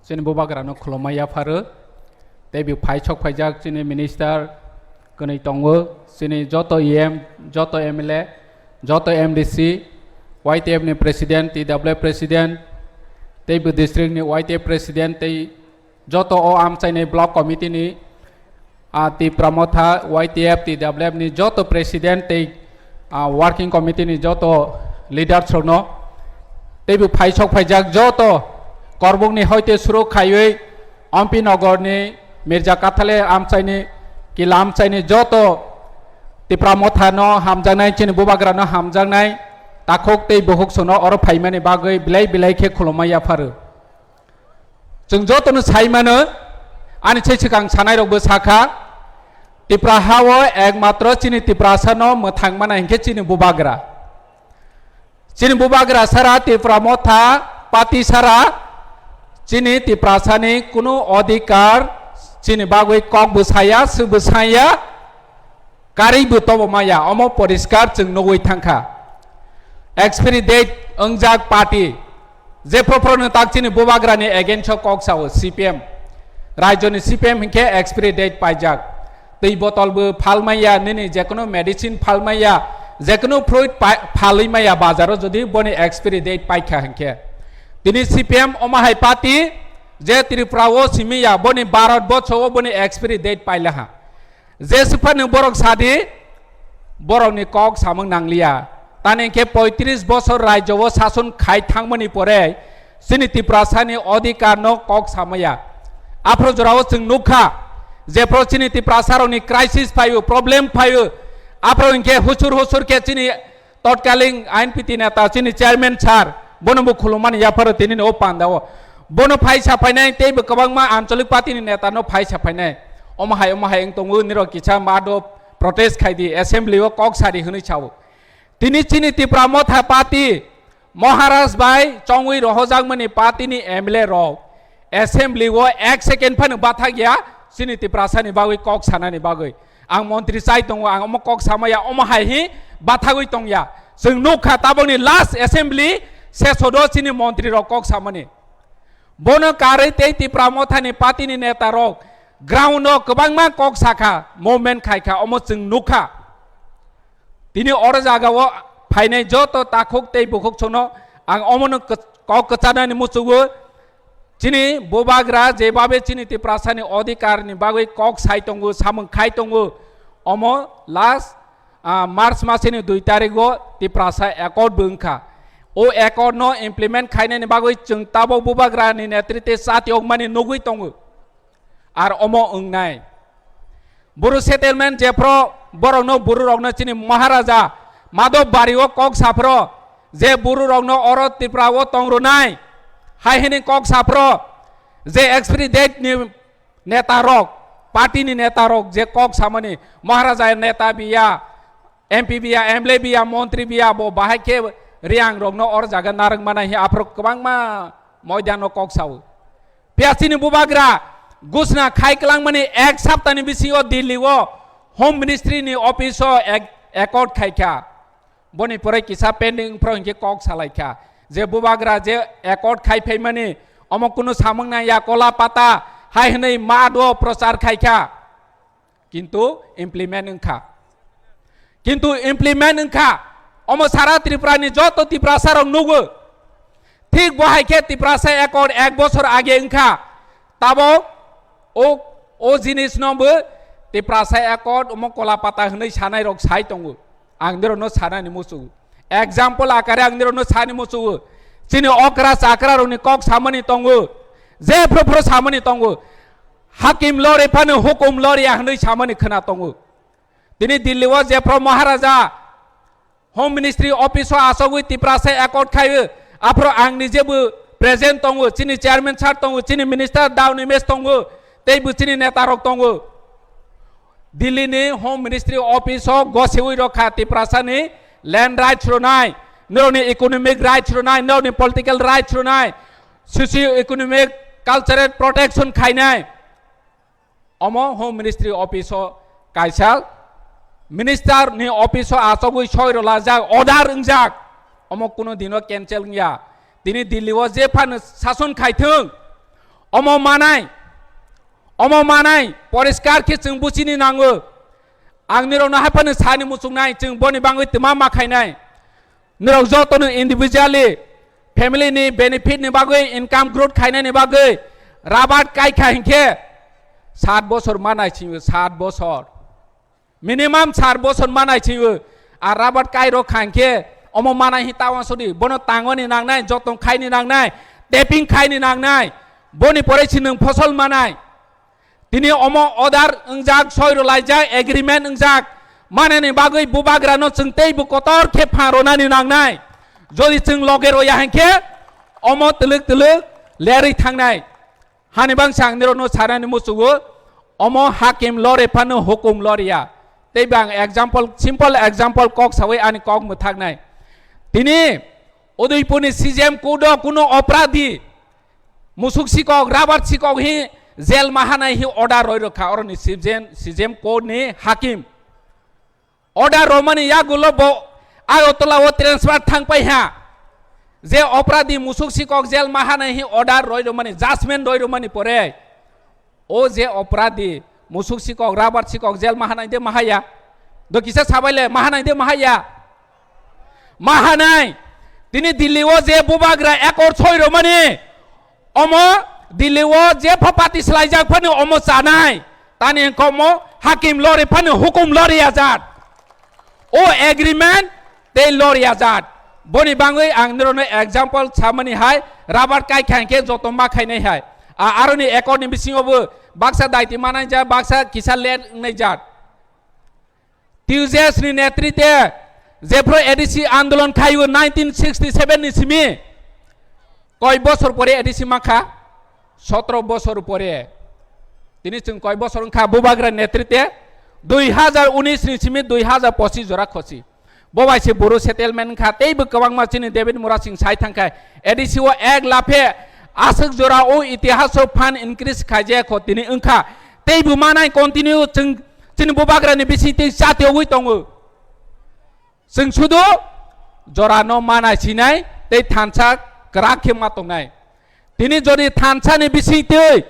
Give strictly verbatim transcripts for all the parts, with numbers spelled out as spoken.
Chini bubagrano khulumma yapharo. Tei bo phai sok phaijak chini minister kwnwi tongo, chini joto E M, joto M L A, joto M D C, Y T F ni president, T W F president, tei bo district ni Y T F president, tei joto o amchaini block committee ni, a, Tipra Motha, Y T F, T W F ni joto president tei, a, working committee ni joto leaders rokno, tei bo phai sok phaijak joto Korbuk ni hoite suru khaiwi M P Nogor ni Mirza Kathale amchaini, Kila amchaini joto Tipra Motha no hamjaknai, chini bubagra no hamjaknai, takhuk tei bukhuk sono oro phaimani bagwi belai belai khe khulumma yapharo. Chwng jotono sai mano, ani se swkang sanai rokbo sakha, Tipra ha o ekmatro chini Tiprasa no mwthang mana hinkhe chini bubagra. Chini bubagra sara Tipra Motha party sara chini Tiprasani kunu odhikar chini bagwi kok bwsaya, sw bwsaya, karwi bo tobo maya, omo poriskar chwng nugwi thangkha. Expiry date wngjak party, je phoro phoro no tak chini bubagrani against o kok sao C P M, rajyoni C P M hinkhe expiry date paijak. Twi botol bo phalmaya, nini jekono medicine phalmaya, jekono fruit pa-, phalwi maya bazaro jodi boni expiry date paikha hinkhe. Tini C P M omo hai party, je Tripura o simiya, boni Bharat borsho o boni expiry date pailaha. Je swphano borok sadi, borokni kok samung nangliya. Tani hinkhe poitris bosor rajyo o sason khai thangmani pore chini Tiprasani odhikar no kok samaya. Aphro jorao chwng nukha, jephro chini Tiprasarokni crisis phaio, problem phaio, aphro hinkhe husur husur khe chini totkaling I N P T neta chini chairman sir, bono bo khulumani yapharo tini o panda o. Bono phai saphainai tei bo kwbangma anchalik party ni neta no phai saphainai. Omo hai, omo hai wng tongo, nirok kisa mado protest khai di, assembly o kok sari hwnwi sao. Tini chini Tipra Motha party, Maharaj bai chongwi rohojakmani party ni M L A rok assembly o ek second phano bathak ya, chini Tiprasani bagwi kok sanani bagwi. Ang montri chai tongo, ang omo kok samaya, omo hai hi bathagwi tongya. Chwng nukha tabokni last assembly session o chini montri rok kok samani. Bono karwi tei Tipra Mothani party ni neta rok ground o kwbangma kok sakha, movement khaikha, omo chwng nukha. Tini oro jaga o phainai joto takhuk tei bukhuk sono ang omono kok kwchanani muchungo. Chini bubagra jebabe chini Tiprasani odhikar ni bagwi kok sai tongo, samung khai tongo, omo last, ah, March masini dui tarik o Tiprasa accord bo wngkha. O accord no implement khainani bagwi chwng tabok bubagra ni netrite chati okmani nugwi tongo. Ar omo wngnai. Buru settlement jephro borokno, bururokno chini Maharaja Madhab Bari o kok saphro je bururokno oro Tripura o tong rwnai hai hini kok saphro je expiry date ni neta rok, party ni neta rok je kok samani Maharaja neta biya, M P biya, M L A biya, montri biya, bo bahai khe Reang rokno or jaga narwk mana hi aphro kwbangma moidano kok sao. Phiya chini bubagra gusna khai kwlangmani ek saptani bisingo Delhi o Home Ministry ni office o ek-, accord khaikha. Boni pore kisa pending wngphro hinkhe kok salaikha je bubagra je accord khai phaimani omo kunu samung nangya, kola pata hai hwnwi ma do prochar khaikha. Kintu implement wngkha. Kintu implement wngkha. Omo sara Tripura ni joto Tiprasa rok nugo. Thik bo hai khe Tiprasa accord ek bosor age wngkha. Tabo o, o jinis no bo Tiprasa accord omo kola pata hwnwi sanai rok sai tongo. Ang norokno sanani muchungo. Example akare ang norokno sani muchungo. Chini okra chakra rokni kok samani tongo. Jephru phru samani tongo. Hakim lori phano hukum lori ya hwnwi samani khwna tongo. Tini Delhi o jephru Maharaja Home Ministry office o achogwi Tiprasa accord khaio, aphro ang nijebo present tongo, chini chairman sir tongo, chini minister Daw Nimesh tongo, tei bo chini neta rok tongo. Delhi ni Home Ministry office o gosiwi rokha Tiprasa ni land rights rwnai, norokni economic rights rwnai, norokni political rights rwnai, socio economic cultural protection khainai. Omo Home Ministry office o kaisa minister ni office o achogwi soi rwlajak, order wngjak. Omo kuno dino cancel wngya. Tini Delhi o je phano sason khaithwng, Omo manai, omo manai poriskar khe chwng buchini nango. Ang nirokno haiphano sani muchungnai, chwng boni bangwi twma ma khainai. Nirok jotono individually family ni benefit ni bagwi, income growth khainani bagwi rabat kai kha hinkhe sat bosor manai chwng, sat bosor. Minimum sat bosor manai chwng. A rabat kairok kha hinkhe omo manai hi tawang sodi. Bono tangoni nangnai, jotong khaini nangnai, tapping khaini nangnai. Boni pore si nwng phosol manai. Tini omo order wngjak, soi rwlaijak, agreement wngjak. Manani bagwi bubagrano chwng teibo kotor khe phan rwnani nangnai. Jodi chwng loge rwya hinkhe omo twlwk twlwk lerwi thangnai. Hani bangsa ang nirokno sanani muchungo, omo hakim lore phano hukum loriya. Tei bang example, simple example kok sawi ani kok mwthaknai. Tini Udaipurni C J M court o kuno opradi, musuk sikok, rabar sikok hi jail mahanai hi order roi rokha oroni C J M, C J M court ni hakim. Order romani yagulo bo Agartala o transfer thangpai ha. Je opradi musuk sikok jail mahanai hi order roi romani, judgment roi romani pore. O je opradi musuk sikok, rabar sikok jail mahanai de mahaya. Do kisa sabaile mahanai de mahaya. Mahanai. Tini Delhi o je bubagra ekor soi romani. Omo Delhi o je pha party swlaijak phano omo chanai. Tani hwnkhe omo hakim lori phano hukum lori ajat. O agreement tei lori ajat. Boni bangwi ang nirokno example samani hai, rabar kai kha hinkhe joto ma khainai hai. A, aroni accord ni bisingo bo baksa daiti manai jat, baksa kisa let wngnai jat. T U J S ni netrite jephru A D C andolon khaiwi nineteen sixty seven ni simi koi bosor pore A D C mankha, sotro bosor pore. Tini chwng koi bosor wngkha bubagra netrite, dui hazar unis ni simi dui hazar pochis jora khosi. Bo bai se boro settlement wngkha, teibo kwbangma chini David Murasing sai thangkha, A D C o ek laphe aswk jora o itihas o fund increase khaijak kho tini wngkha. Teibo manai continue chwng chini bubagrani bising tei chatiogwi tongo. Chwng sudu jorano manai sinai tei thansa kwrak khe ma tongnai. Tini jodi thansani bising tei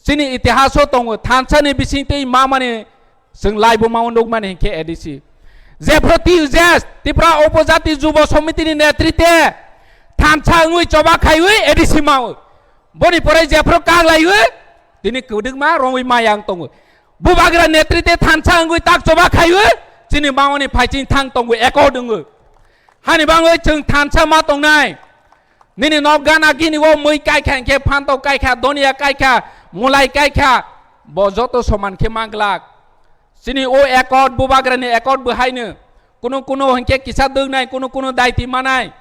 chini itihaso tongo, thansani bising tei mamani chwng laibo ma nukmani hinkhe A D C. Jephru T U J S, Tripura Upojati Jubo Somitini netrite thansa wngwi choba khaiwi A D C mao. Boni pore jephru kaglaiwi tini kwdwkma rongwi mayang tongo. Bubagra netrite thansa wngwi tak choba khaiwi chini mangoni phaiching thang tongo, accord wngwi. Hani bangwi chwng thansa ma tongnai. Nini nok gana gini o mui kai kha hinkhe, phantok kai kha, donia kai kha, mulai kai kha, bo joto soman khe manglak. Chini o accord, bubagrani accord bo haino. Kunu kunu hinkhe kisa dwknai, kunu kunu daiti manai.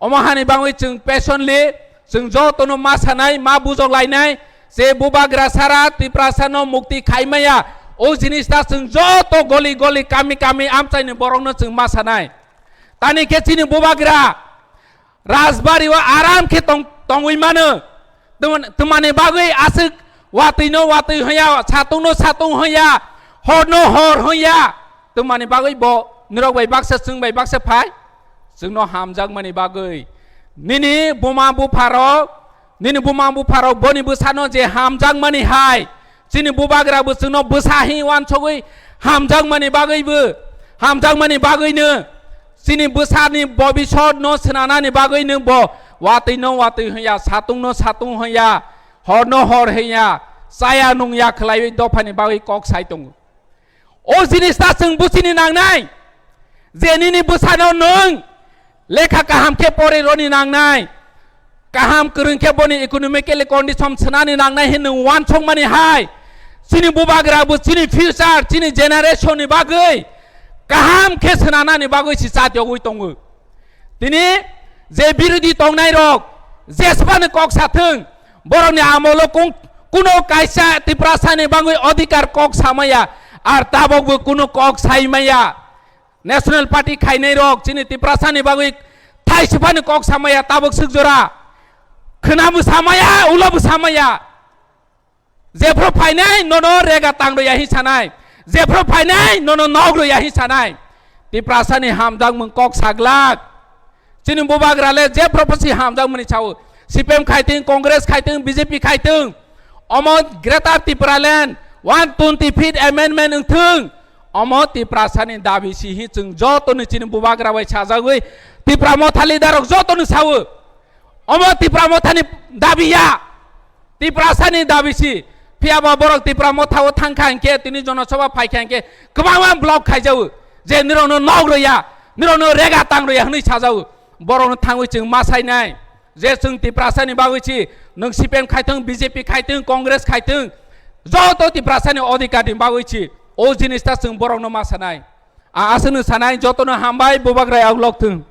Omo hani bangwi chwng patiently, chwng jotono ma sanai, ma bujok lainai, je bubagra sara Tiprasano mukti khai maya, o jinis ta chwng joto goli goli, kami kami amchaini borokno chwng ma sanai. Tani khe chini bubagra Rajbari o aram khe tong-, tongwi mano. Twman-, twmani bagwi aswk watwi no watwi hwnya, satung no satung hwnya, hor no hor hwnya. Twmani bagwi bo nirok bai baksa, chwng bai baksa phai. Chwngno hamjakmani bagwi. Nini buma bupharok, nini buma bupharok boni bwsano je hamjakmani hai. Chini bubagra bo chwngno bwsa hi wansogwi hamjakmani bagwi bo, hamjakmani bagwino chini bwsani bobisotno swnanani bagwino bo watwi no watwi hwnya, satung no satung hwnya, hor no hor hwnya, chaya nungya khwlaiwi dophani bagwi kok sai tongo. O jinis ta chwng buchini nangnai je nini bwsano nwng lekha kaham khe pori roni nangnai, kaham kwrwng khe boni economically condition swnani nangnai hinwi uansukmani hai. Chini bubagra bo chini future, chini generation ni bagwi kaham khe swnanani bagwi si chatiogwi tongo. Tini je birodhi tongnai rok jesbani kok sathwng, borokni amolo kung-, kuno kaisa Tiprasani bagwi odhikar kok samaya, ar tabokbo kuno kok saimaya. National Party khainai rok chini Tiprasani bagwi thaisifani kok samaya tabok swk jora. Khwnabo samaya, ulobo samaya. Jephru phainai nono rega tang rwya hi sanai. Jephru phainai nono nok rwya hi sanai. Tiprasani hamjakmung kok saglak. Chini bubagra le jephru pasi hamjakmani sao. C P M khai thung, Congress khai thung, B J P khai thung, omo Greater Tipraland one twenty fifth amendment wng thung, omo Tiprasani dabi si hi chwng jotoni chini bubagra bai sajagwi Tipra Motha leader rok jotoni sawo, omo Tipra Mothani dabi ya, Tiprasani dabi si. Phiya ba borok Tipra Motha o thang kha hinkhe, tini Jonosabha phai kha hinkhe kwbangma block khaijago je nirokno nok rwya, nirokno rega tang rwya hwnwi sajago. Borokno thangwi chwng ma sainai je chwng Tiprasani bagwi si, nwng C P M khai thung, B J P khai thung, Congress khai thung, joto Tiprasani odhikar ni bagwi si o jinis ta chwng borokno ma sanai. A aswkno sanai, jotono hambai, bubagra yaklok thung.